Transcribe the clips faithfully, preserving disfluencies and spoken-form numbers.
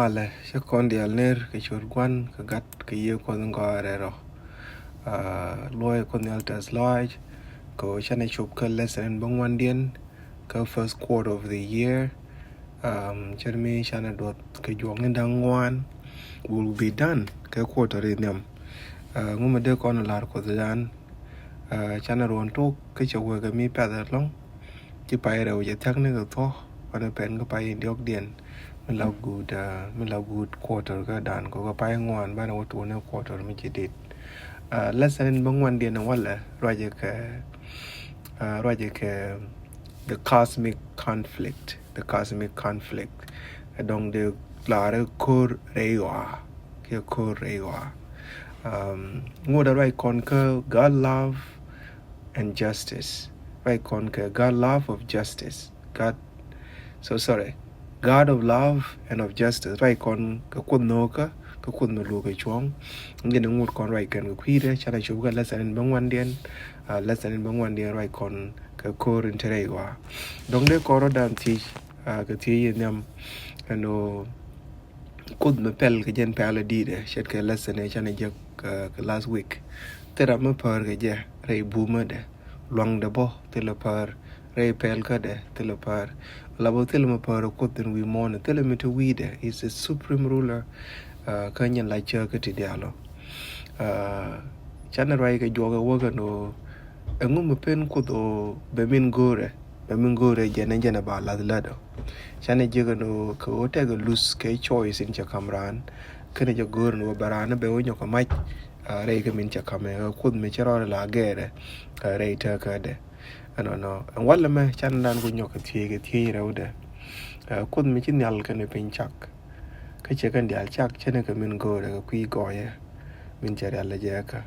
Malɛ, cä kɔn diaal ner kɛ ciöt Gua̱n kɛ Gat kɛ Yiëë Kuɔth in gɔaa rɛl rɔ. Aa, luɔyɛ Kuoth Nhial tɛth lɔaac kɛ ɣöö canɛ cop kä lesson in bäŋuandiɛn kä first quarter of the year. Um, cɛ mi canɛ duɔth kɛ juɔk ni da̱ŋ ŋuan, will be done kɛ quarter in nhiam. Aa, ŋu mi dee kɔn lar Kuothdan. Aa, canɛ ruɔn tok kä cɛ wekɛ mi pɛth ɛlɔ̱ŋ. Ci pay rɛw jɛ thia̱k ni kɛ thuɔ̱k, banɛ pɛn kä pay in diɔ̱kdiɛn mi la guut, aa, mi la guut quarter kä dan kɛ kɛ pay ŋuan, banɛ wä tuun ni quarter mi ci dit. Aa, lesson in bäŋuandiɛn walɛ ruacɛ kɛ, aa, ruacɛ kɛ the cosmic conflict, the cosmic conflict. Ɛ dɔ̱ŋ dee lar ɛ ko̱r rɛy ɣɔaa, kiɛ ko̱r rɛy ɣɔaa. Um, ŋuɔ̱t ɛ ruac kɔn kä God love and justice. Ruac kɔn kɛ God love of justice. God, so sorry, God of love and of justice. Ruac kɔn kɛ Kuoth nhökä, kɛ Kuoth mi luɔk kɛ cuɔ̱ŋ. Ŋi̱n ŋut kɔn ruac kɛn kɛ kui̱dɛ, canɛ cop kɛ lesson in bäŋuandiɛn, aa, lesson in bäŋuandiɛn ruac kɔn kɛ ko̱r in te rɛy ɣɔaa. Dɔ̱ŋ dee kɔn rɔ̱dan thiec, aa, kɛ thiec in nhiam ɛn ɣöö Kuoth mi pɛl kɛ jɛn pɛl a di̱i̱t ɛ, ce̱tkɛ lesson ɛ canɛ jek, aa, kɛ last week. Thil ram mi päär kɛ jɛ rɛy bumädɛ, luaŋdɛ bä thilɛ päär, rɛy pɛlkädɛ thilɛ päär. La bä thilɛ mi päär ɛ Kuoth in wi̱i̱ muɔ̱ɔ̱n, thilɛ mi te wi̱i̱dɛ, is a supreme ruler, aa, kä nyin la cäkä ti diaal ɔ. Aa, canɛ ruac kɛ juɔk ɛ wäkɛ ni ɣöö ɛŋu mi pen Kuoth ɣöö bɛ min go̱o̱rɛ, bɛ min go̱o̱rɛ jɛn ɛ jɛn ɛ ba lath lät ɔ. Canɛ jiäk ɛn ɣöö kɛ ɣöö tɛkɛ luth kɛ choice in cɛ ka̱m raan. Kɛnɛ jɛ go̱o̱r ɛn ɣöö bɛ raan bɛ wä nyɔk kɛ mac, aa, rɛy kɛ min cɛ ka̱m ɛ, ɛ Kuoth mi cɛ rɔɔdɛ la gɛɛrɛ, aa, rɛy tëkädɛ. Ɛnɔnɔ ɛn walɛ mɛ canɛ dan ku nyɔk kɛ thiec kɛ thiec rɛwdɛ. Aa, Kuoth mi ci nhial kɛnɛ piny cak, kä cɛ kɛn diaal cak, cɛnɛ kɛ min go̱o̱rɛ kɛ kui̱ gɔɔyɛ min cɛ rial ɛ jɛ kä.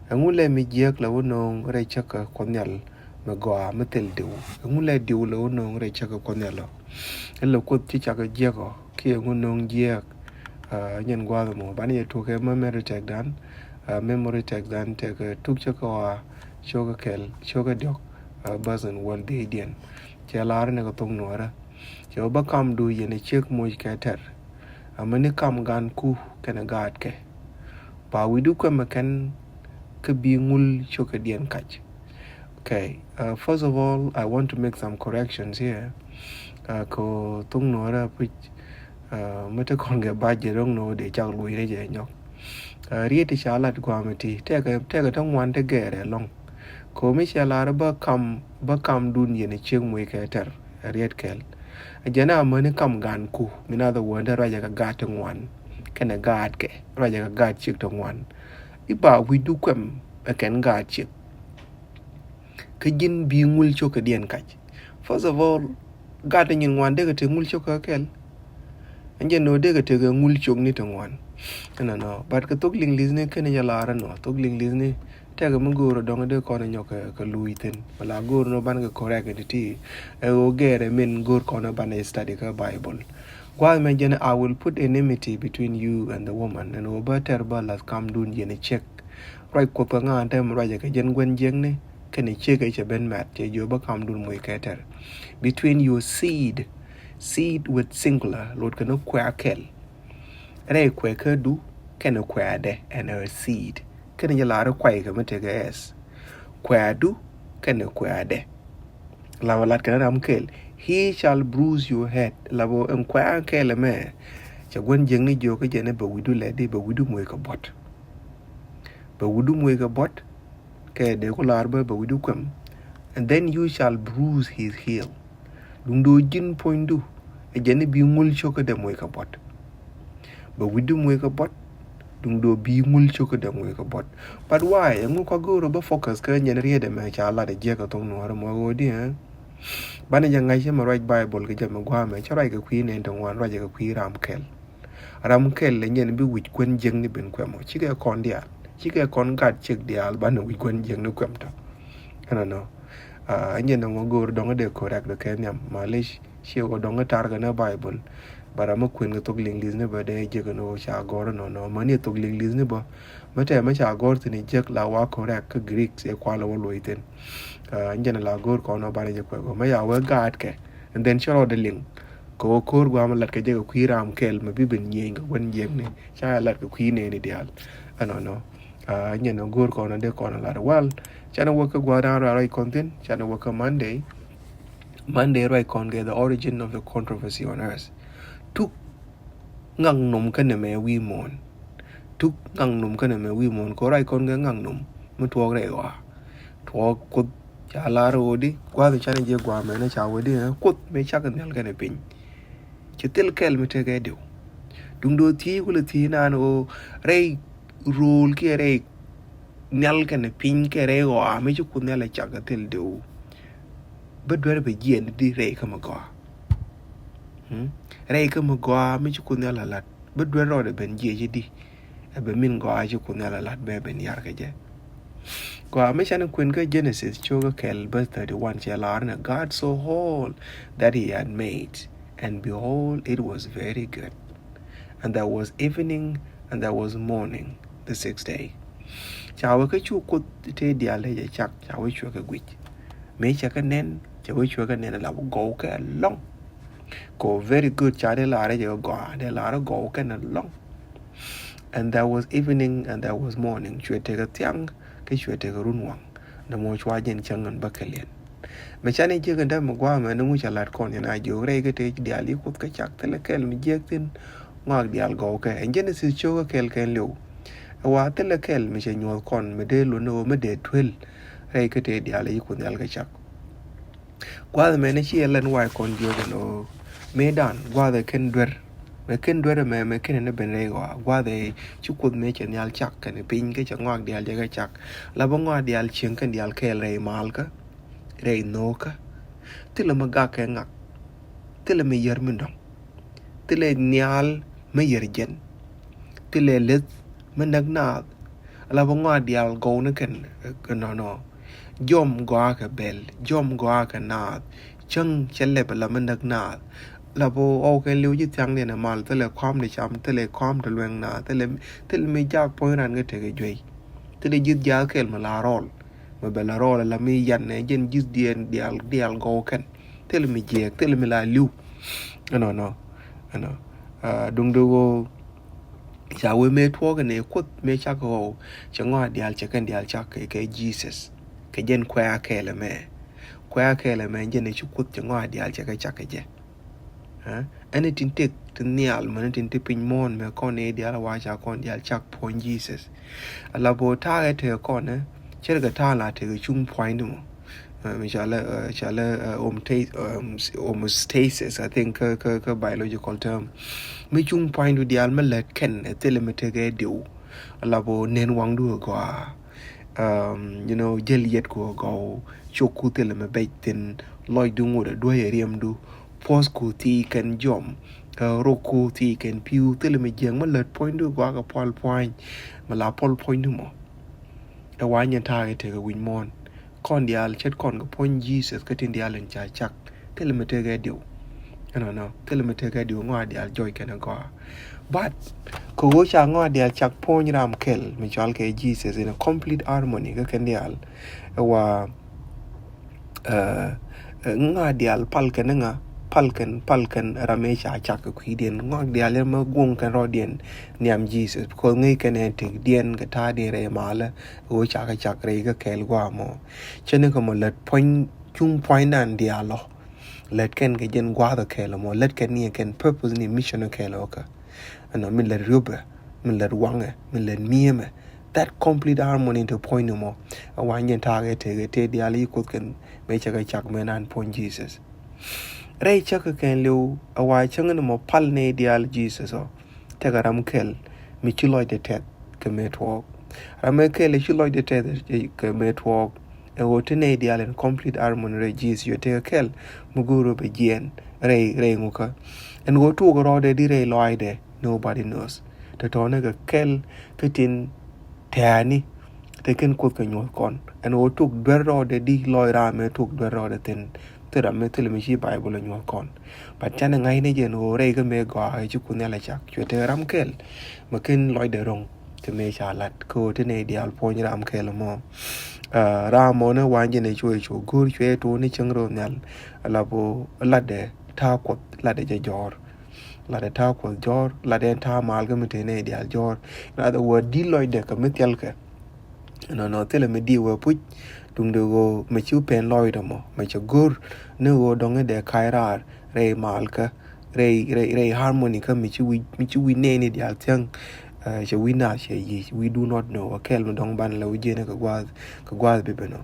Ɛŋu lɛ mi jiääk la wä no̱o̱ŋ rɛy cäkä Kuɔth Nhial mi gɔaa mi thil diw? Ɛŋu lɛ diw la wä no̱o̱ŋ rɛy cäkä Kuɔth Nhial ɔ? Ɛ la Kuoth ci cak jiääk ɔ, kiɛ ɛŋu no̱o̱ŋ jiääk? Aa, nyin gua̱a̱th ɛmɔ banɛ jɛ tuɔk kɛ memory tag dan. Aa, memory tag dan tekɛ Tuk Cäkä Ɣɔaa, cio̱kä kɛl, cio̱kä diɔ̱k, aa, bäth in wäl dhiecdiɛn. Cɛ lar ni kɛ thok Nuäärä, cɛ wä bä kamdu yɛn ɛ ciek moc kɛ tɛr, amäni kam gaatku kɛnɛ gaatkɛ, ba wi̱cdu kuɛmɛ kɛn kä bi ŋul cio̱kädiɛn kac. Okay, uh, first of all, I want to make some corrections here. Uh, kɛ thok Nuäärä puc, uh, mi te kɔn kɛ bac jɛ ro̱ŋ ni ɣöö dee cak luɔc rɛy jɛ nyɔk. Aa, riet ti ca lat gua̱a̱mɛ ti tekɛ, tekɛ ti ŋuan ti gɛɛrɛ ɛlɔ̱ŋ. Kɛ ɣöö mi cɛ lar bä kam, bä kamdun yɛn ɛ ciek moc kɛ tɛr, ɛ riet kɛl. Ɛ jɛn amäni kam gaatku, in other words, ruacɛ kɛ gaat ti ŋuan kɛnɛ gaatkɛ, ruacɛ kɛ gaat ciek ti ŋuan. I̱ ba wi̱cdu kuɛm ɛ kɛn gaat ciek, kä ji̱n bi ŋul cio̱kädiɛn kac. First of all, gaat ti nyin ŋuan dee kɛ te ŋul cio̱kä kɛl. Ɛn jɛ nɔ dee kɛ tekɛ ŋul ciökni ti ŋuan. Ɛnɔnɔ, but kɛ thok Liŋli̱thni kɛn jɛ lar ɛnɔ, thok Liŋli̱thni tekɛ mi go̱o̱r ɛ dɔ̱ŋ dee kɔn ɛ nyɔk kɛ, kɛ luc thi̱n. Bɛ la go̱o̱r nɔ banɛ kɛ correct ɛ ti̱ti̱. Ɛ ɣöö gɛɛrɛ min go̱o̱r kɔn ɛ banɛ study kä Bible. Gua̱a̱th mɛ jɛn, I will put enmity between you and the woman. Ɛn ɣöö bä tɛr bä lath kamdun yɛn ɛ ciek. Ruac Kuoth kɛ ŋa̱a̱n tɛm ruacɛ kɛ jɛn gua̱n jiäkni kɛnɛ ciek ɛ cɛ ben mɛt, cɛ jiök bä kamdun moc kɛ tɛr. Between your seed, seed with singular, lot kɛn kuɛ kɛl. Rɛy kuɛ kädu kɛnɛ kuɛdɛ, ɛn ɛ seed. Kɛnɛ jɛ lar kuay kɛ mi tekɛ S. Kuɛdu kɛnɛ kuɛdɛ. Lapɔ lat kɛn ram kɛl. He shall bruise your head. Lapɔ ɛn kuɛ kɛl ɛmɛ, cɛ gua̱n jiäkni jiök kä jɛn ɛ bɛ wi̱cdu lɛtdi, bɛ wi̱cdu moc kɛ buɔ̱t. Bɛ wi̱cdu moc kɛ buɔ̱t, kɛ dee ku lar bä bɛ wi̱cdu kuɛm. And then you shall bruise his heel. Duundɛ ɣöö ji̱n puɔ̱nydu ɛ jɛn i̱ bi ŋul cio̱kädɛ moc kɛ buɔ̱t. Bɛ wi̱cdu moc kɛ buɔ̱t, duundɛ ɣöö bi ŋul cio̱kädɛ moc kɛ buɔ̱t. But why? Ɛŋu kua go̱o̱r ɣöö bä focus kä nyɛn riet ɛmɛ ca lat ɛ jiäk kɛ thok Nuäärä mɔ ɣöö diɛ? Banɛ jɛ ŋa̱c cä mɛ ruac Bible kɛ jɛ mɛ gua̱a̱mɛ, cä ruac kɛ kui̱ nɛn ti ŋuan, ruac kɛ kui̱ ram kɛl. Ram kɛl ɛ nyɛn bi wi̱c gua̱n jiäkni ben kuɛmɔ. Cikɛ kɔn diaal, cikɛ kɔn gaat ciek diaal banɛ wi̱c gua̱n jiäkni kuɛm tɔ. Ɛnɔnɔ. Aa, nyɛn ɛmɔ go̱o̱r dɔ̱ŋ dee correct kɛ nhiam. Malish, ciɛ kɔ dɔ̱ŋ tar kɛ ni Bible. Bara mi kuën kɛ thok Liŋli̱thni bä dee jek ni wä ca gɔ̱r nɔnɔ. Mani thok Liŋli̱thni bä, mi tɛmɛ ca gɔ̱r thi̱n jek la wa correct kä Greek, ɛ kualɛ wä luɔc thi̱n. Aa, nyɛn la go̱o̱r kɔn wä banɛ jɛ kuɛ gɔ. Mi ya wä gaatkɛ. And then cɛ rɔɔdɛ liŋ. Kɛ ɣöö ko̱r gua̱a̱th mi lat kɛ jɛ kɛ kui̱ ram kɛl mi bi ben nyieny kɛ wän jiäkni, ca lat kɛ kui̱ nɛɛni diaal. Ɛnɔnɔ. Nyɛn ɣöö go̱o̱r kɔn dee kɔn lat wäl. Canɛ wä kä gua̱a̱th dan ruac kɔn thi̱n, canɛ wä kä Monday. Monday ruac kɔn kɛ the origin of the controversy on earth. Tuk ŋak nom kä nɛmɛ wi̱i̱ muɔ̱ɔ̱n. Tuk ŋak nom kä nɛmɛ wi̱i̱ muɔ̱ɔ̱n, kɛ ɣöö ruac kɔn kɛ ŋak nom mi tuɔɔk rɛy ɣɔaa. Tuɔɔk Kuoth ca lar ɣöö di, gua̱a̱th canɛ ji̱ gua̱a̱th mɛnɛ ca wee di, Kuoth mëë cak nhial kɛnɛ piny. Ci thil kɛl mi tekɛ diw. Duŋdɛ thiec kulɛ thiec naan ɣöö rɛy rööl kiɛ rɛy nhial kɛnɛ piny kiɛ rɛy ɣɔaa mi ci Kuoth nhial ɛ cak kɛ thil diw. Bä duer bɛ jiɛn di rɛy kä mi gɔaa. Rɛy kä mi gɔaa mi ci Kuoth nhial ɛ lat, bä duer rɔɔdɛ ben jiɛc di. Ɛ bɛ min gɔaa ci Kuoth nhial ɛ lat bɛ ben yar kɛ jɛ. Gɔaa mi canɛ kuɛn kä Genesis cio̱kä kɛl verse thirty-one cɛ lar ni, God saw all that he had made, and behold, it was very good. And there was evening, and there was morning, the sixth day. Ca wee kä cu Kuoth tëë diaal lɛ jɛ cak, ca wee cuɛ kɛ guic. Mëë cɛ kɛ nɛn, ca wee cuɛ kɛ nɛn la bä gɔw kɛ lɔŋ. Kɛ ɣöö very good ca dee lar jɛ gɔaa, dee lar gɔw kɛn lɔŋ. And there was evening and there was morning. Cuɛ tekɛ thiaŋ kä cuɛ tekɛ runwaŋ. Nɛ mɔ cua jɛn cäŋ in bä kɛ liɛn. Mɛ canɛ jiäk in dämɛ gua̱a̱mɛ ni ŋu ca lat kɔn yɛn a jiök rɛy kä tëë diaal yi Kuoth kä cak thilɛ kɛl mi jiäk thi̱n ŋɔak diaal gɔw kɛ. Ɛn Genesis cio̱kä kɛl kɛn liw. Ɛ wa thilɛ kɛl mi cɛ nyuɔth kɔn mi dee luɔt ni ɣöö mi dee tuel rɛy kä tëë diaal yi Kuoth nhial kä cak. Gua̱a̱th mɛn ci yɛ lɛn wac kɔn jiök ɛn ɣöö mëëdan gua̱a̱th ɛ ken duer. Mɛ ken duer mɛ, mɛ ken ni ben rɛy ɣɔaa. Gua̱a̱th ɛ ci Kuoth mëë cɛ nhial cak kɛn piny kä cɛ ŋɔak diaal jɛ kɛ cak. La bä ŋɔak diaal cieŋ kɛn diaal kɛɛl rɛy malkä, rɛy nhöökä. Thilɛ mi gak kɛ ŋak. Thilɛ mi yär mi dɔ̱ŋ. Thilɛ nhial mi yär jɛn. Thilɛ leth mi näk naath. La bä ŋɔak diaal gɔw ni kɛn, eh, nɔnɔ. Jɔm gɔaa kɛ bɛl, jɔm gɔaa kɛ naath. Cäŋ cɛ lɛp la mi näk naath. La bä ɣɔw kɛn liw ji̱ thiaŋdiɛn ɛ mal, thilɛ kɔam ti cam, thilɛ kɔam ti luɛŋ naath, thilɛ, thilɛ mi jak puɔ̱ny ran kä tekɛ juey. Thilɛ ji̱th jath kɛl mi la rɔɔl. Mi bɛ la rɔɔl la mi yan nɛ jɛn ji̱th diɛn diaal, diaal gɔw kɛn. Thilɛ mi jiɛɛk, thilɛ mi la liw. Ɛnɔnɔ, ɛnɔ. Ah, duŋdɛ ɣöö ca wee mëë tuɔɔk ni Kuoth mëë cak ɣɔw, cɛ ŋɔak diaal cɛ kɛn diaal cak kɛ, kɛ Jesus. Kɛ jɛn kuɛ a kɛɛl ɛmɛ. Kuɛ a kɛɛl ɛmɛ jɛn ɛ ci Kuoth cɛ ŋɔak diaal cɛ kɛ cak kɛ jɛ. Ɛn tin tëk ti nhial mɛn tin ti piny muɔ̱ɔ̱n mɛ kɔn ni diaal wa ca kɔn diaal cak puɔ̱ny Jesus. Ala bä ta̱a̱ kɛ tekɛ kɔn ɛ cɛ kɛ ta̱a̱ la tekɛ cuŋ puɔ̱ny di mɔ. Mi ca lɛ, ca lɛ homeostasis, I think, kä, kä, kä biological term. Mi cuŋ puɔ̱nydu diaal mi lät kɛn ɛ thilɛ mi tekɛ diw. Ala bä nen waŋdu ɛ gɔaa. You know, jäl yɛt ku ɛ gɔw. Cok ku thilɛ mi bɛc thin. Lɔcdu ŋot ɛ duäc ɛ riɛmdu. Puɔ̱th ku thi kɛn jɔm. Rok ku thi kɛn pi̱w, thilɛ mi jiäk mi lät puɔ̱nydu ɛ gɔaa kɛ pual puɔ̱ny. Mi la pual puɔ̱nydu mɔ. Ɛ wa nyɛn ta̱a̱ kɛ tekɛ wi̱c muɔ̱ɔ̱n. Kɔn diaal ce̱t kɔn kɛ puɔ̱ny Jesus kä tin diaal in ca cak. Thilɛ mi tekɛ diw. Ɛnɔnɔ, thilɛ mi tekɛ diw ŋɔak diaal jɔc kɛn ɛ gɔaa. But kɛ ɣöö ca ŋɔak diaal cak puɔ̱ny ram kɛl mi cɔal kɛ Jesus in a complete harmony kä kɛn diaal. Ɛ wa ŋɔak diaal pal kɛn ŋa, pal kɛn, pal kɛn ram ëë ca cak kɛ kui̱diɛn. Ŋɔak diaal yɛn mɛ guɔ̱ŋ kɛn rɔɔdiɛn nhiam Jesus. Because ŋäc kɛn ɛ tekdiɛn kɛ ta̱a̱diɛn rɛy malä. Ɣöö ca kɛ cak rɛy kä kɛɛl gua̱a̱ mɔ. Cä ni kɛ mɔ lät puɔ̱ny, cuŋ puɔ̱nydan diaal ɔ. Lät kɛn kɛ jɛn gua̱a̱th ɔ kɛɛl mɔ. Lät kɛn ni kɛn purpose ni mission ɔ kɛɛl ɔ kä. Ɛnɔ mi lät riöpɛ, mi lät waŋɛ, mi lät miemɛ. That complete harmony ti puɔ̱nyni mɔ. Ɛ wa nyɛn ta̱a̱ kɛ tekɛ tëë diaal yi Kuoth kɛn mëë cɛ kɛ cak mɛ nan puɔ̱ny Jesus. Rɛy cäk kɛ kɛn liw, ɛ wa cäŋ ni mɔ pal ni diaal Jesus ɔ. Tekɛ ram kɛl mi ci lɔcdɛ tɛth kɛ mëë tuɔɔk. Ram ɛ kɛl ci lɔcdɛ tɛth kɛ mëë tuɔɔk. Ɛ ɣöö ti nɛy diaal in complete harmony rɛy Jesus. Yɔ tekɛ kɛl mi go̱o̱r rɔ bɛ jiɛɛn rɛy, rɛy ŋukä. Ɛn ɣöö tuɔɔk rɔɔdɛ di rɛy lɔaacdɛ, nobody knows. Tɔ̱tɔ̱ ni kɛ kɛl kä tin tɛ̈ni te kɛn Kuoth kɛ nyuɔ̱th kɔn. Ɛn ɣöö tuɔɔk duer rɔɔdɛ di lɔc ram ɛ tuɔɔk duer rɔɔdɛ thin. Thil ram mi thil mi ci Baibol ɛ nyuɔ̱th kɔn. But canɛ ŋa̱cni jɛn ɣöö rɛy kä mëë gɔaa ɛ ci Kuoth Nhial ɛ cak. Cuɛ tekɛ ram kɛl mɛ ken lɔcdɛ ro̱ŋ ti mëë ca lat. Kä ɣöö ti nɛy diaal puɔ̱ny ram kɛl mɔ. Ram mɔ ni wa̱a̱ jɛn ɛ cuɛ cu go̱o̱r cuɛ tuɔɔk ni cäŋ rɔ nhial. Ala bä latdɛ Ta̱a̱ Kuɔth latdɛ jɛ jɔ̱ɔ̱r. Latdɛ ta̱a̱ Kuɔth jɔ̱ɔ̱r, latdɛ ta̱a̱ mal kä mi te nɛy diaal jɔ̱ɔ̱r. In other word, di̱t lɔcdɛ kɛ mi thilkɛ. Nɔnɔ, thilɛ mi di̱i̱t wä puc, duŋdɛ ɣöö mi ci pɛn lɔcdɛ mɔ, mi cɛ go̱r ni ɣöö dɔ̱ŋ i̱ dee ka̱c raar rɛy malkä, rɛy, rɛy, rɛy harmony kä mi ci wi̱c, mi ci wi̱c nɛɛni diaal thiäŋ. Eh, cɛ wi̱c naath cɛ yic, we do not know. Ɛ kɛl mi dɔ̱ŋ banɛ lɛ wä jiɛn kɛ gua̱a̱th, kɛ gua̱a̱th bi ben ɔ.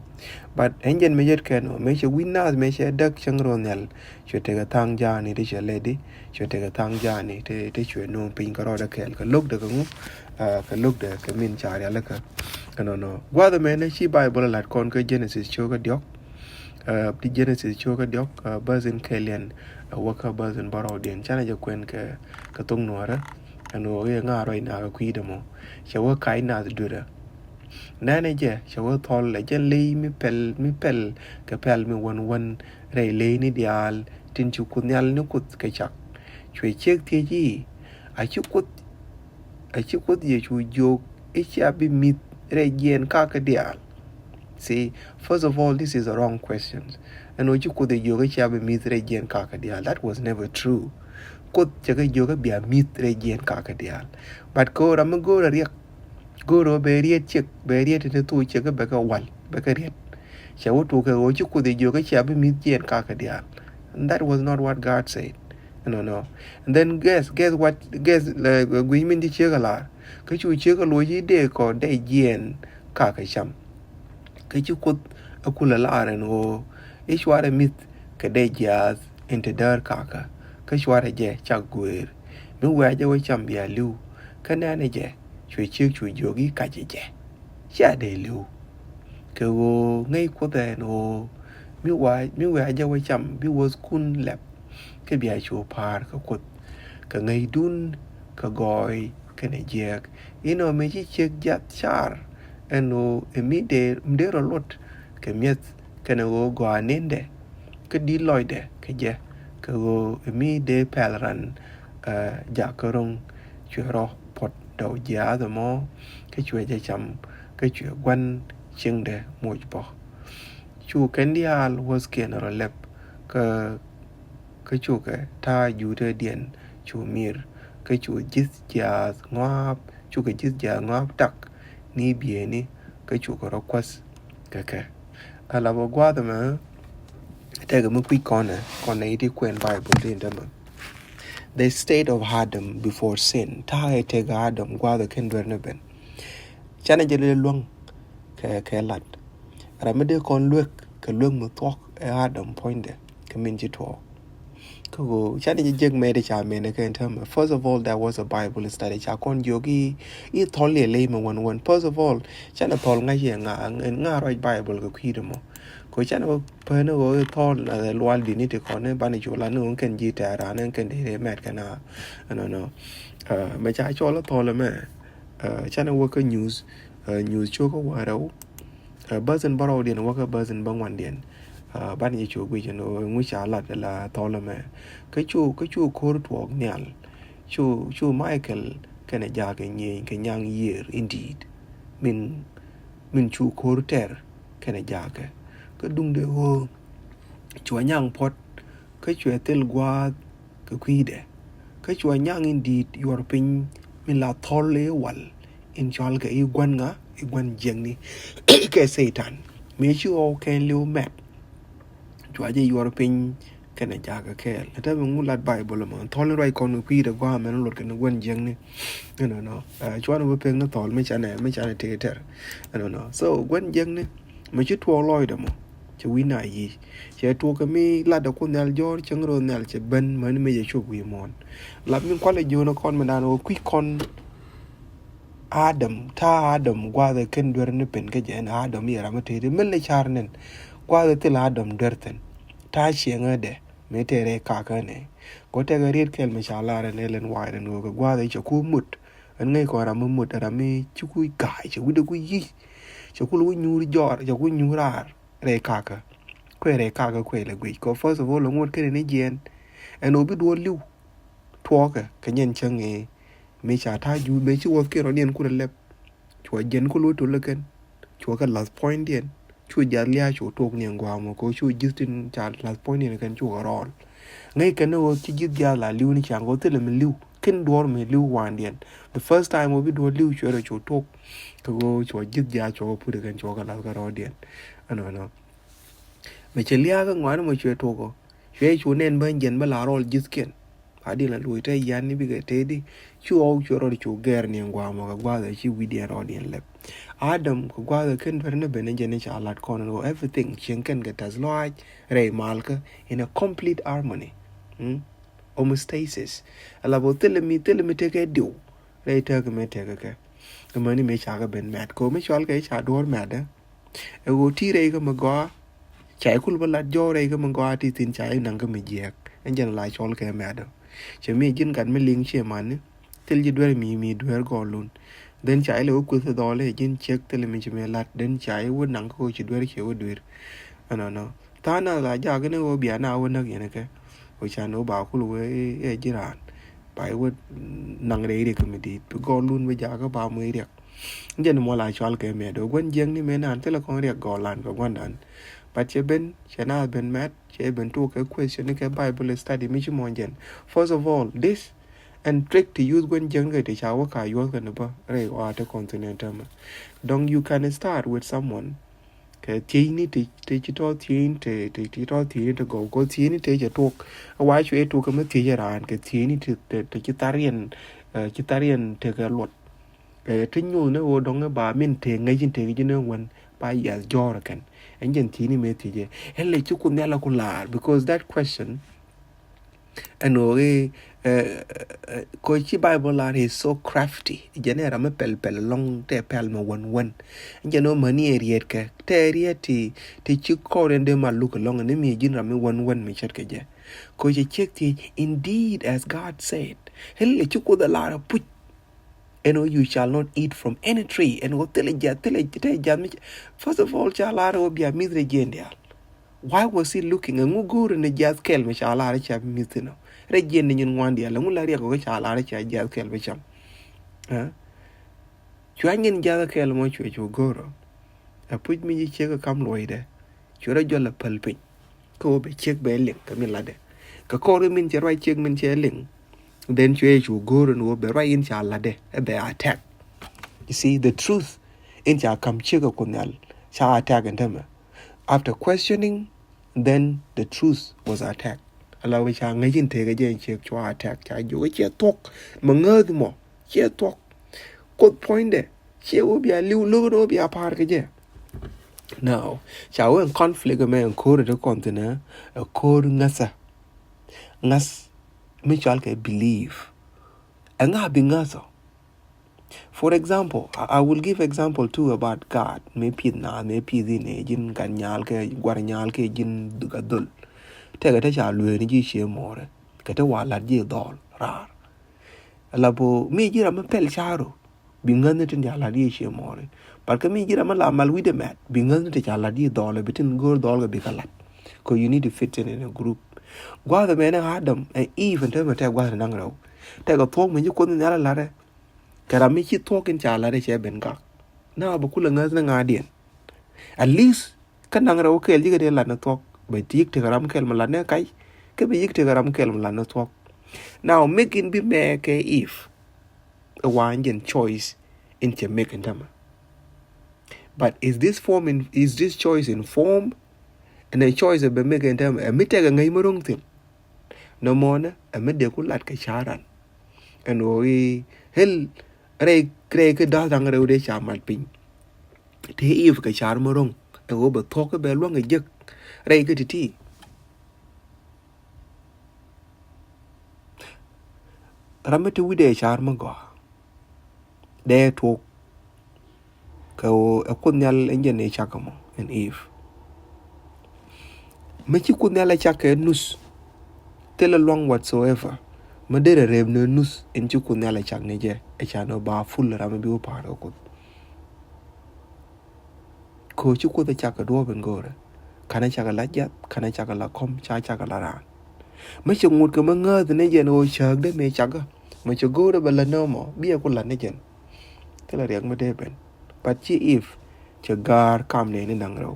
But ɛn jɛn mi jɛt kɛn ɔ, mëë cɛ wi̱c naath, mëë cɛ däk cäŋ rɔ nhial, cuɛ tekɛ tha̱a̱ŋ ja̱a̱ni ti cɛ lɛt di, cuɛ tekɛ tha̱a̱ŋ ja̱a̱ni ti, ti cuɛ no̱o̱ŋ piny kɛ rɔɔdɛ kɛɛl, kɛ lo̱kdɛ kɛ ŋu, ah, kɛ lo̱kdɛ kɛ min ca rialikä. Ɛnɔnɔ. Gua̱a̱th ɛmɛ ni ci Baibol ɛ la̱t kɔn kä Genesis cio̱kä diɔ̱k. Ah, ti Genesis cio̱kä diɔ̱k, ah, bäth in kɛl yɛn, ah, wäkä bäth in bärɔwdiɛn. Canɛ jɛ kuɛn kɛ, kɛ thok nuɔ̱ɔ̱rä. Ɛn ɣöö i̱ ŋa̱ rɔy nakä kui̱dɛ mɔ. Cɛ wä ka̱c nath duerä. Nɛnɛ jɛ, cɛ wä thɔl ɛ jɛn ley mi pɛl, mi pɛl kɛ pɛl mi wän wän rɛy leyni diaal tin ci Kuoth Nhial ni Kuoth kɛ cak. Cuɛ ciek thiec i̱, a ci Kuoth, a ci Kuoth Yecu jiök i̱ cia bi mi̱th rɛy jiɛɛn kakä diaal? See, first of all, this is a wrong question. Ɛn ɣöö ci Kuoth ɛ jiök i̱ cia bi mi̱th rɛy jiɛɛn kakä diaal. That was never true. Kuoth cɛ kɛ jiök i̱ bia mi̱th rɛy jiɛɛn kakä diaal. But kɛ ɣöö ram mi go̱o̱rɛ riɛk, go̱o̱rɛ ɣöö bɛ riet ciek, bɛ riet in thok ciek bɛ kɛ wal, bɛ kɛ riet. Cɛ wä tuɔk kɛ ɣöö ci Kuoth ɛ jiök i̱ cia bi mi̱th jiɛɛn kakä diaal. And that was not what God said. Nɔnɔ. And then guess, guess what, guess, lɛ guic min ci ciek a lar. Kä cu ciek a loc i̱ dee kɔ dee jiɛɛn kakä cam. Kä ci Kuoth a kulɛ lar ɛn ɣöö i̱ cuarɛ mi̱th kɛ dee jiaath in te däär kakä. Kä cuarɛ jɛ cak guëër. Mi wiaa jɛ wä cam bia li̱w. Kä nɛnɛ jɛ, cuɛ ciek cu jiök i̱ kacɛ jɛ, cia dee li̱w. Kɛ ɣöö ŋäc Kuoth ɛn ɣöö mi wiaa, mi wiaa jɛ wä cam bi wäthkun lɛp. Kä bia cu pa̱a̱r kɛ Kuoth kɛ ŋäcdun kɛ gɔɔy kɛnɛ jiääk. Inɔ mëë ci ciek jiath car ɛn ɣöö ɛ mi dee, mi dee rɔ luɔt kɛ mi̱eth kɛnɛ ɣöö gɔaa nendɛ. Kä di̱t lɔcdɛ kɛ jɛ kɛ ɣöö ɛ mi dee pɛl ran, eh, jakä ro̱ŋ, cuɛ rɔ puɔt dɔw jiaath ɛmɔ. Kä cuɛ jɛ cam kä cuɛ gua̱n cieŋdɛ moc bä. Cu kɛn diaal wäthkiɛn rɔ lɛp kä kä cukɛ ta̱a̱ juutädiɛn cu mir, kä cu ji̱th jiaath ŋɔaap, cukɛ ji̱th jiaath ŋɔaap tak ni bieyni, kä cukɛ rɔ kuäth kɛ kɛ. Ala bä gua̱a̱th ɛmɛ, tekɛ mi kui̱c kɔnɛ, kɔnɛ i̱ ti kuɛn Baibol ti in tämɛ. The state of Adam before sin. Ta̱a̱ ɛ tekɛ Adam gua̱a̱th ɛ kɛn duer ni ben. Canɛ jɛ lɛ luäŋ kɛ, kɛ lat. Ram mi dee kɔn luek kɛ luek mi thuɔ̱k ɛ Adam puɔ̱nydɛ kɛ min ci tuɔɔk. Kä ɣöö canɛ jɛ jek mɛt ca mɛn kɛ in tämɛ. First of all, there was a Bible study. Ca kɔn jiök i̱, i̱ thɔl yɛ ley mɛ wän wän. First of all, canɛ thɔl ŋa̱c yɛ ŋa, ŋa ruac Bible kɛ kui̱dɛ mɔ. Kɛ canɛ bä pɛn ɣöö i̱ thɔl na lual di̱t ni ti kɔn i̱ banɛ cu la ni ɣöö kɛn ji̱ tɛ̈r ran i̱ kɛn dee mɛt kɛn a. Ɛnɔnɔ. Ah, mɛ ca cɔl i̱ thɔl ɛmɛ. Ah, canɛ wä kä Nyuuth, ah, Nyuuth cio̱kä wäl rɛw. Ah, bäth in bärɔwdiɛn wä kä bäth in bäŋuandiɛn. Ah, banɛ jɛ cu guic ɛn ɣöö ŋu ca lat la thɔl ɛmɛ. Kä cu, kä cu ko̱r tuɔɔk nhial. Cu, cu Michael kɛnɛ jakä nyieny kɛ nyaŋ yiër in di̱i̱t. Min, min cu ko̱r tɛr kɛnɛ jakä. Kä duŋdɛ ɣöö cua nyaŋ puɔ̱t, kä cuɛ thil gua̱a̱th kɛ kui̱dɛ. Kä cua nyaŋ in di̱i̱t yuɔr piny min la thɔl i̱ wal in cɔalkɛ i̱ gua̱n ŋa, i̱ gua̱n jiäkni kɛ Satan. Mëë ci ɣɔw kɛn li̱w mɛt, cua jɛ yuɔr piny kɛnɛ jakä kɛɛl. Ɛ täämɛ ŋu lat Baibol ɛmɔ, thɔl in ruac kɔn kɛ kui̱dɛ gua̱a̱th mɛn luɔt kɛn gua̱n jiäkni. Ɛnɔnɔ. Ah, cuanɛ wä pek ni thɔl mi canɛ, mi canɛ tëë tɛr. Ɛnɔnɔ. So gua̱n jiäkni mɛ ci tuɔɔk lɔcdɛ mɔ, cɛ wi̱c na yic. Cɛ tuɔɔk kɛ mi latdɛ Kuoth Nhial jɔ̱ɔ̱r cäŋ rɔ nhial cɛ ben mäni mëë cɛ cop wi̱i̱ muɔ̱ɔ̱n. Lap min kualɛ jiöönä kɔn mi da̱a̱n ɣöö kui̱c kɔn Adam, ta̱a̱ Adam gua̱a̱th ɛ kɛn duer ni pen kä jɛ ɛn Adam i̱ ram mi tëëdi. Min lɛ car nɛn gua̱a̱th ɛ thil Adam duer thi̱n. Ta̱a̱ ciɛŋädɛ mëë tëë rɛy kakä nɛ. Kɔ tɛkɛ riet kɛl mi ca lar ɛn Ellen White ɛn ɣöö kɛ gua̱a̱th ɛ cɛ ku mut. Ɛn ŋäc kɔn ram mi mut, ram mi ci ku ga̱a̱c, cɛ wi̱cdɛ ku yic. Cɛ ku lɛ wä nyuur jɔɔr, cɛ ku nyuur raar rɛy kakä. Kuɛ rɛy kakä kuɛ lɛ guic. Kɔ first of all, ŋuɔ̱t kenɛ ni jiɛɛn. Ɛn ɣöö bi duɔl li̱w tuɔɔkɛ kɛ nyɛn cäŋ ëë. Mëë ca ta̱a̱ juuc, mëë ci wäthkiɛn rɔ̱diɛn kulɛ lɛp. Cua jiɛn ku lo̱ to̱l ɛ kɛn. Cua kɛ lath puɔ̱nydiɛn. Cu jiath lia̱a̱ cu tok ni ɛn gua̱a̱mɔ kɛ cu ji̱th tin ca lath puɔ̱nydiɛn ɛ kɛn cu kɛ rɔɔl. Ŋäc kɛn ni ɣöö ci ji̱th jiaath la li̱w ni ciaŋ kɛ ɣöö thilɛ mi li̱w. Kin duɔ̱ɔ̱r mi li̱w wandiɛn. The first time ɣöö bi duɔ̱ɔ̱r li̱w cuɛ rɔ cu tok. Kɛ ɣöö cuɔ ji̱th jiaath cuɔ kɛ put kɛn cuɔ kɛ lath kɛ rɔɔdiɛn. Ɛnɔnɔ. Mɛ cɛ lia̱a̱ kɛ ŋuani mɔ cuɛ tok ɔ. Cuɛ cu nɛn bä jiɛn bä la rɔɔl ji̱thkiɛn. A di la luɔc te yan ni bikɛ te di. Cu ɣɔw cuɛ rɔɔd cu gɛr ni ŋuamɔ kɛ gua̱a̱th ɛ ci wi̱diɛn rɔɔdiɛn lɛp. Adam kɛ gua̱a̱th ɛ ken duer ni ben ni jɛn ni ca lat kɔn ni ɣöö everything cieŋ kɛn kɛ tɛth lɔaac rɛy malkä in a complete harmony. Mm? Homeostasis. Ala bä thilɛ mi, thilɛ mi tekɛ diw rɛy tekɛ mi tekɛ kɛ. Ɛmɛ ni mi ca kɛ ben mɛt kɛ ɣöö mi cɔal kɛ ca duɔ̱ɔ̱r mɛt ɛ. Ɛ ɣöö ti rɛy kä mi gɔaa. Ca ikul bä lat jɔw rɛy kä mi gɔaa ti thin ca inaŋ kä mi jiɛɛk. Ɛn jɛn la cɔl kɛ mɛt ɛ. Cɛ mi ji̱n gat mi liŋ ciɛ mani. Thil ji̱ duer mi, mi duer gɔɔlun. Then ca ilɛ wä kueth dhɔl i̱ ji̱n ciek thil mi ci mi lat. Then ca iwä naŋ kä wä ci duer ciɛ wä duer. Ɛnɔnɔ. Tha̱a̱ŋ na la jak ni wä bia na wä näk yɛn kɛ. Wä can wä ba kul wä i̱ ji̱ raan. Ba iwä naŋ rɛy riɛk mi di̱i̱t. Bi gɔɔlun bi jak kä ba mɔ i̱ riɛk. Jɛn mɔ la cual kɛ mɛt wä gua̱n jiäkni mɛ nan thil kɔn riɛk gɔɔlan kɛ gua̱ndan. But cɛ ben, cɛ na ben mɛt, cɛ ben tuk kɛ question ni kɛ Bible study mi ci mɔ jɛn. First of all, this and trick ti youth gua̱n jiäkni kɛ ti ca wä ka youth kɛ ni bä rɛy wa te continent mɛ. Dɔŋ you can start with someone. Kɛ thiecni ti, ti ci tɔ thiecni ti, ti, ti tɔ thiecni ti gɔw. Kɔ thiecni ti cɛ tuk. Wa cuɛ tuk kɛ mi thiec raan kɛ thiecni ti, ti, ti ci thar yɛn, eh, ci thar yɛn tekɛ luɔt. Kɛ ti nyuth ni ɣöö dɔŋ ba min tëë ŋäc in tëë ji̱ ni wen ba yiath jɔɔr kɛn. Ɛn jɛn thiecni mëë thiec ɛ. Ɛn lɛ ci Kuoth Nhial ku laar, because that question ɛn ɣöö i̱, eh, eh, kɔ ci Bible laar is so crafty. Jɛn ɛ ram mi pɛl pɛl lɔŋ tɛ pɛl mi wen wen. Ɛn jɛn ɣöö mäni ɛ riet kɛ tɛ riet ti, ti ci kɔr ɛn dee ma luk lɔŋ ni mi ji̱n ram mi wen wen mi ce̱tkɛ jɛ. Kɔ ci ciek thiec, indeed as God said. Ɛn lɛ ci Kuoth ɛ laar ɛ puc. Ɛn ɣöö you shall not eat from any tree. Ɛn ɣöö thilɛ jiath, thilɛ tɛ jiath mi. First of all, ca lar ɣöö bia mi̱th rɛy jiɛn diaal. Why was he looking? Ɛŋu go̱o̱rɛ ni jiath kɛl mi ca lar ca mi̱th thin ɔ? Rɛy jiɛn ni nyin ŋuan diaal. Ɛŋu la riɛk ɣöö ca lar ca jiath kɛl mi cam? Ɛ? Cua nyin jiath kɛl mɔ cuɛ cu go̱o̱rɛ. Ɛ puc mi ci ciek ɛ kam luɔcdɛ. Cuɛ rɔ jɔl ɛ päl piny. Kä wä bɛ ciek bɛ liŋ kɛ min latdɛ. Kɛ kɔr min cɛ ruac ciek min cɛ liŋ. Then cuɛ cu go̱o̱r ni wä bɛ ruac in ca latdɛ ɛ bɛ attack. You see, the truth in ca kam ciek ɛ Kuoth Nhial ca attack in tämɛ. After questioning, then the truth was attacked. Ala wä ca ŋäc in tekɛ jɛ in ciek cua attack ca jiök ɛ ciɛ thuɔ̱k mɛ ŋääth mɔ ciɛ thuɔ̱k. Kuoth puɔ̱nydɛ ciɛ wä bia li̱w lo̱k ni wä bia pa̱a̱r kɛ jɛ. Now ca wä in conflict mɛ in ko̱r in ti kɔn thin ɛ ko̱r ŋäthä. Ŋäth mi cɔal kɛ believe. Ɛŋa bi ŋäth ɔ? For example, I, I will give example too about God. Mëë pi̱th naath, mëë pi̱th in ɛ ji̱n gat nyal kɛ guar nyal kɛ ji̱n gat dhol. Tɛkɛ te ca lueeni ji̱ cie mɔɔrɛ kɛ te wa lat ji̱ dhɔl raar. Ala bo mi ji̱ ram mi pɛl ca̱ru bi ŋäthni tin ca lat ji̱ cie mɔɔrɛ. But kɛ mi ji̱ ram mi la mal wi̱cdɛ mɛt bi ŋäthni ti ca lat ji̱ dhɔl bi tin go̱o̱r dhɔl kɛ bi kɛ lat. 'Cause you need to fit in, in a group. Gua̱a̱th ɛmɛn ɛ Adam ɛ Eve ɛn te mɛ tɛk gua̱a̱th ɛn da̱ŋ rɛw. Tɛk ɛ thuɔ̱k mi ji̱ Kuoth in nhial ɛ lat ɛ. Kɛ ram mi ci thuɔ̱k in ca lat ɛ cɛ ben gak. Na bɛ kulɛ ŋäth ni ŋa̱diɛn. At least kä da̱ŋ rɛw kɛɛl ji̱ kɛ dee lat ni thuɔ̱k. Bɛ ti yik tekɛ ram kɛɛl mi lat ni kac. Kä bɛ yik tekɛ ram kɛɛl mi lat ni thuɔ̱k. Now, mik in bi mɛ kɛ Eve. Ɛ wa in jɛn choice in cɛ mik in tämɛ. But is this form in, is this choice informed? Ɛn ɛ choice ɛ bɛ mik in tämɛ ɛ mi tɛk ɛ ŋäc mi ro̱ŋ thin. Nɔmɔnɛ ɛ mi dee ku lat kɛ ca̱ran. Ɛn ɣöö i̱ ɣel rɛy, rɛy kä da̱th da̱ŋ rɛw dee ca mat piny. Te Eve kɛ car mi ro̱ŋ ɛ ɣöö bɛ thuɔ̱k kä bɛ luäŋ kɛ jek rɛy kä ti̱ti̱. Ram mi te wi̱cdɛ car mi gɔaa dee tuɔk. Kɛ ɣöö ɛ Kuoth Nhial ɛn jɛn ɛ cak ɛmɔ ɛn Eve. Mi ci Kuoth Nhial ɛ cak kɛ nuth thilɛ luaŋ whatsoever. Mi derɛ rep ni nuth in ci Kuoth Nhial ɛ cak ni jɛ ɛ ca ni ba ful ram mi bi wä pa̱a̱r kɛ Kuoth. Kɛ ɣöö ci Kuoth ɛ cak kɛ duɔ̱ɔ̱p in go̱o̱rɛ. Ka̱n ɛ cak kɛ la jiath, ka̱n ɛ cak kɛ la kɔm, ca cak kɛ la raan. Mi cɛ ŋut kɛ mi ŋääth ni jɛn ɣöö cääkdɛ mëë cak kä. Mi cɛ go̱o̱rɛ bɛ la̱t ni ɔmɔ, bi ɛ ku la̱t ni jɛn. Thilɛ riɛk mi dee ben. But ci Eve cɛ ga̱a̱r kam nɛɛni da̱ŋ rɛw.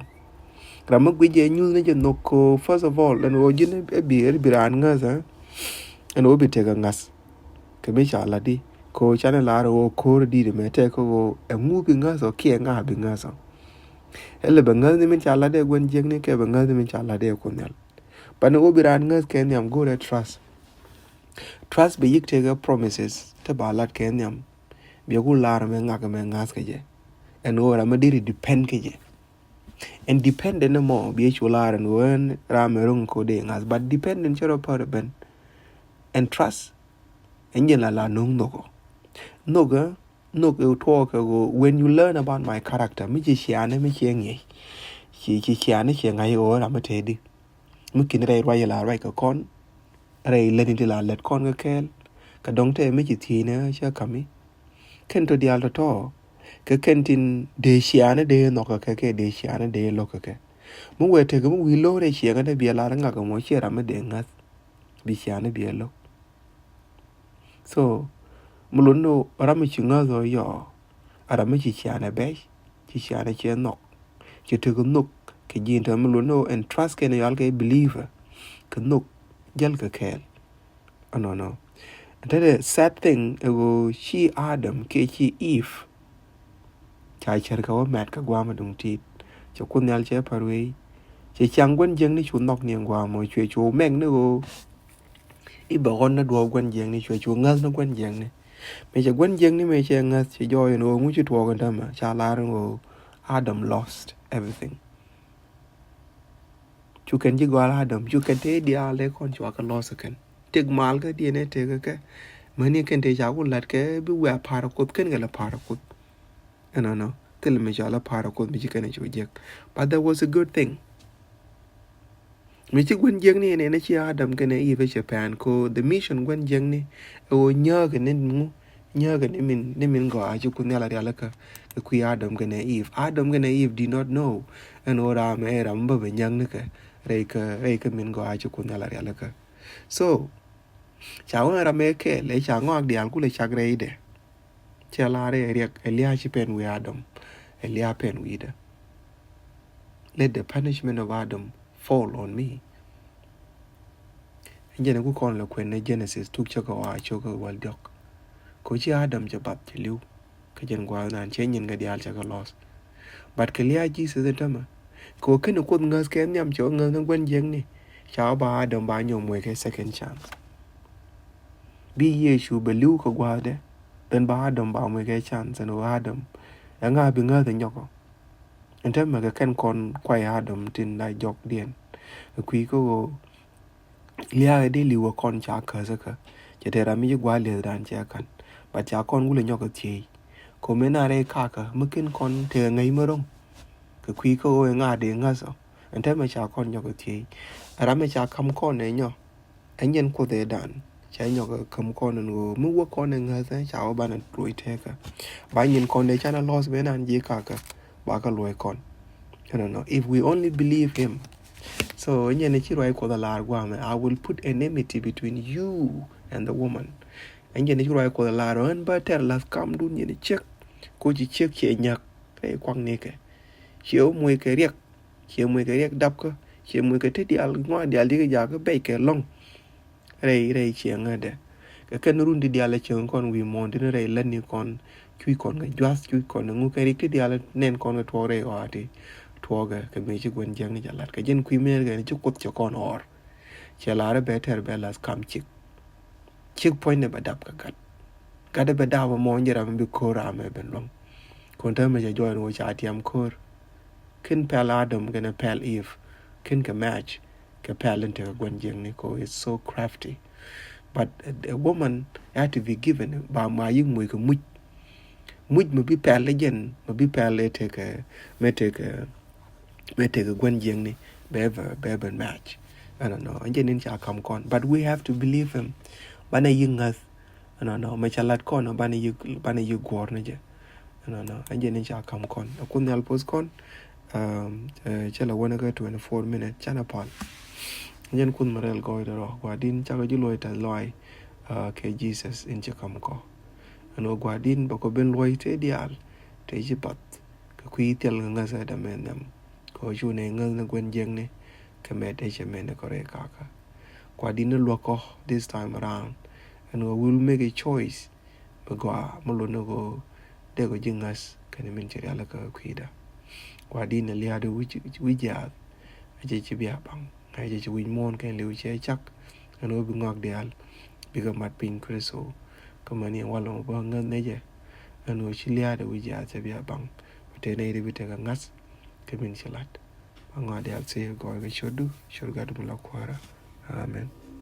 Ram mi guic jɛ nyuth ni jɛ nhök ko, first of all, ɛn ɣöö ji̱n ɛ bi, ɛ bi raan ŋäth, ɛ? Ɛn ɣöö bi tekɛ ŋa̱th. Kɛ mi ca lat di ko canɛ lar ɣöö ko̱r di̱t mɛ tɛk kä ɣöö ɛŋu bi ŋäth ɔ kiɛ ŋa bi ŋäth ɔ. Ɛ lɛ bɛ ŋäth ni min ca lat dee gua̱n jiäkni kɛ bɛ ŋäth ni min ca lat dee Kuoth Nhial. But ni ɣöö bi raan ŋäth kɛ nhiam go̱o̱rɛ trust. Trust bi yik tekɛ promises te ba lat kɛ nhiam. Biɛ ku lar mɛ ŋak mɛ ŋa̱th kɛ jɛ. Ɛn ɣöö ram mi deri depend kɛ jɛ. Ɛn dependent ni mɔ biɛ cu lar ɛn ɣöö ɛn ram mɛ ro̱ŋ ko dee ŋa̱th, but dependent cɛ rɔ pär ben. Ɛn trust ɛn jɛn la la no̱ŋ nhökɔ. Nhökɛ, nhök ɛ tuɔɔkɛ ɣöö when you learn about my character, mi ci cianɛ mi ciɛ ŋiɛc, ci, ci cianɛ ciɛ ŋa̱c ɣöö ram mi tëëdi. Mi kin rɛy ruac la ruac kɛ kɔn, rɛy lät in ti la lät kɔn kɛ kɛɛl. Kɛ dɔ̱ŋ tɛ mi ci thiecnɛ cä kami. Kɛn tɔ diaal tɔ̱tɔ̱ kɛ kɛn tin dee ciaani dee nhɔk kɛ kɛ, kɛ dee ciaani dee lo̱k kɛ kɛ. Mi wee tekɛ mi wi̱i̱ lo̱k rɛy ciɛŋä dee biɛ lar ŋak mɔ ciɛ ram mi dee ŋäth. Bi ciaani biɛ lo̱k. So mi lun ni ram mi ci ŋäth ɔ yɔ, a ram mi ci ciaani bɛc, ci ciaani ciɛ nhɔk. Ci tekɛ nhök kɛ ji̱n te mi lun ni ɛn trust kɛn yɔal kɛ believer kɛ nhök jäl kɛ kɛɛl. Ɛnɔnɔ. Te the sad thing ɛ ɣöö ci Adam kiɛ ci Eve ca cär kɛ wä mɛt kɛ gua̱a̱m a duŋ ti̱i̱t. Cɛ Kuoth Nhial cɛ pär wei. Cɛ ciaŋ gua̱n jiäkni cu nhɔk ni ɛn gua̱a̱m ɔ cuɛ cu mɛk ni ɣöö i̱ bɛ ɣɔn ni duɔ̱ɔ̱p gua̱n jiäkni cuɛ cu ŋäth ni gua̱n jiäkni. Mëë cɛ gua̱n jiäkni mëë cɛ ŋäth cɛ jɔɔy ɛn ɣöö ŋu ci tuɔɔk ɛn tämɛ, ca lar ɛn ɣöö Adam lost everything. Cu kɛn ji̱ gɔal Adam, cu kɛn te diaal dee kɔn cua kɛ loss kɛn. Tëk mal kä diɛn ɛ tëk kɛ. Mäni kɛn te ca ku lat kɛ bi wia pa̱a̱r Kuoth kɛn kɛ la pa̱a̱r Kuoth. Ɛnɔnɔ. Thil mi cua la pa̱a̱r Kuoth mi ci kɛn cu jiäk. But that was a good thing. Mi ci gua̱n jiäkni ɛn ɛn ci Adam kɛnɛ Eve cɛ pɛn ko the mission gua̱n jiäkni ɛ ɣöö nyääkɛ ni ŋu. Nyääkɛ ni min, ni min gɔaa a ci Kuoth Nhial a rialikä kɛ kui̱ Adam kɛnɛ Eve. Adam kɛnɛ Eve did not know ɛn ɣöö ram ɛ ram bä bɛ nyääk ni kɛ rɛy kä, rɛy kä min gɔaa a ci Kuoth Nhial a rialikä. So ca wä ram ɛ kɛɛl ɛ ca ŋɔak diaal kulɛ cak rɛydɛ. Cɛ lar ɛ riɛk ɛ lia̱a̱ ci pɛn wi̱i̱ Adam, ɛ lia̱a̱ pɛn wi̱i̱dɛ. Let the punishment of Adam fall on me. Ɛn jɛn ku kɔn lɛ kuɛn ni Genesis tuk cä kɛ wa cok kɛ wäl diɔk. Ko ci Adam cɛ bath cɛ li̱w kɛ jɛn gua̱a̱th nan cɛ nyin kɛ diaal cɛ kɛ loss. But kɛ lia̱a̱ Jesus in tämɛ ko kɛn Kuoth ŋäth kɛ nhiam cɛ ŋäth ni gua̱n jiäkni. Ca ba Adam ba nyɔm wek kɛ second chance. Bi Yecu bɛ li̱w kɛ gua̱a̱thdɛ. Then ba Adam ba muec kɛ chance ɛn ɣöö Adam, ɛŋa bi ŋäth ɛ nyɔkɔ? Ɛn täämɛ kɛ kɛn kɔn kuay Adam tin la jɔkdiɛn. Kɛ kui̱ kä ɣöö lia̱a̱ di li̱w ɛ kɔn ca käth kä. Cɛ tɛr ami ci gua̱a̱th li̱ethdan cɛ ka̱n. But ca kɔn wulɛ nyɔk kɛ thiec. Kɛ mi na rɛy kakä mi ken kɔn tekɛ ŋäc mi ro̱ŋ. Kɛ kui̱ kä ɣöö ɛŋa dee ŋäth ɔ? Ɛn täämɛ ca kɔn nyɔk kɛ thiec. Ram mi ca ka̱m kɔn ɛ nyɔ. Ɛn jɛn Kuoth ëëdan cɛ nyɔk kä ka̱m kɔn ɛn ɣöö mi wä kɔn ɛ ŋäth ɛ ca wä banɛ luɔc tekä. Ba nyin kɔn dee canɛ loss ben an ji̱ kakä ba kä luɔc kɔn. Ɛnɔnɔ, if we only believe him. So ɛn jɛn ci ruac Kuoth a lar guamɛ, I will put enmity between you and the woman. Ɛn jɛn ci ruac Kuoth a lar ɣän ba tɛr lath kamdun yɛn ciek. Ko ci ciek ciɛ nyäk rɛy kuaknikɛ. Ciɛ wä muɔc kɛ riɛk. Ciɛ muɔc kɛ riɛk dapkä. Ciɛ muɔc kɛ ti diaal ŋuan diaal ji̱ kɛ jakä bɛc kɛ lɔ̱ŋ. Rɛy, rɛy ciɛ ŋädɛ. Kɛ kɛn run ti diaal cieŋ kɔn wi̱i̱ muɔ̱ɔ̱n tin rɛy lätni kɔn. Cuc kɔn kɛ jua̱th, cuc kɔn kɛ ŋu kɛ rik ti diaal nɛn kɔn kɛ tuɔɔk rɛy ɣɔaa ti. Tuɔɔkɛ kɛ mëë ci gua̱n jiäkni cɛ la̱t kɛ jɛn kui̱ mëë kɛ ni ci Kuoth cɛ kɔn ɣɔr. Cɛ lar bɛ tɛr bɛ lath kam cik. Cik puɔ̱nydɛ bɛ dap kɛ gat. Gatdɛ bɛ dap mɔ ji̱ ram bi ko̱r ram ɛ ben luɔ̱ŋ. Kun täämɛ cɛ jɔɔc ni wä ca tiam ko̱r. Ken pɛl Adam kɛnɛ pɛl Eve ken kɛ match kɛ pɛl in tekɛ gua̱n jiäkni ko it's so crafty. But a, a woman had to be given ba ma yik muc kɛ muc. Muc mɛ bi pɛl ɛ jɛn mɛ bi pɛl ɛ tekɛ mɛ tekɛ mɛ tekɛ gua̱n jiäkni bɛ bɛ bɛ ben match. Ɛnɔnɔ ɛn jɛn in ca ka̱m kɔn, but we have to believe him. Banɛ yik ŋäth. Ɛnɔnɔ mɛ ca lat kɔn banɛ yik, banɛ yik guɔ̱ɔ̱r ni jɛ. Ɛnɔnɔ ɛn jɛn in ca ka̱m kɔn. Ɛ Kuoth Nhial poth kɔn. Cɛ la wänä kä twenty four minute canɛ pal. Ɛn jɛn Kuoth mi rɛl gɔɔydɛ rɔ gua̱di̱n cakɛ ji̱ luɔ̱c tɛth lɔaac. Kɛ Jesus in ci ka̱m kɔ. Ɛn ɣöö gua̱di̱n bɛ kɔ ben luɔ̱c te diaal te ci path. Kɛ kui̱ thil kɛ ŋäthä dämɛ nhiam. Kɛ Ɣöö cu nɛ ŋäth ni gua̱n jiäkni kɛ mɛt ëë cɛ mɛn ni kɔ rɛy kakä. Gua̱di̱n ni luäk kɔ this time around, ɛn ɣöö we'll make a choice mi gɔaa mi lot ni ɣöö dee kɔ ji̱ ŋäth kɛnɛ min ci rialikä kɛ kui̱da. Gua̱di̱n ni lia̱a̱dɛ wi̱c jiaath, a cɛ ci bia baŋ, a cɛ ci wi̱c muɔ̱ɔ̱n kɛn li̱w cɛ cak. Ɛn ɣöö bi ŋɔak diaal bikɛ mat piny Kritho. Kä mäni walɛ mɔ bä ŋäth nɛ jɛ, ɛn ɣöö ci lia̱a̱dɛ wi̱c jiaath cɛ bia baŋ, bi te nɛy ti bi tekɛ ŋa̱th kɛ min ci la̱t. Ba ŋɔak diaal thiec gɔɔy kɛ ciötdu, ciöt Gatdu mi la Kuäärä. Amen.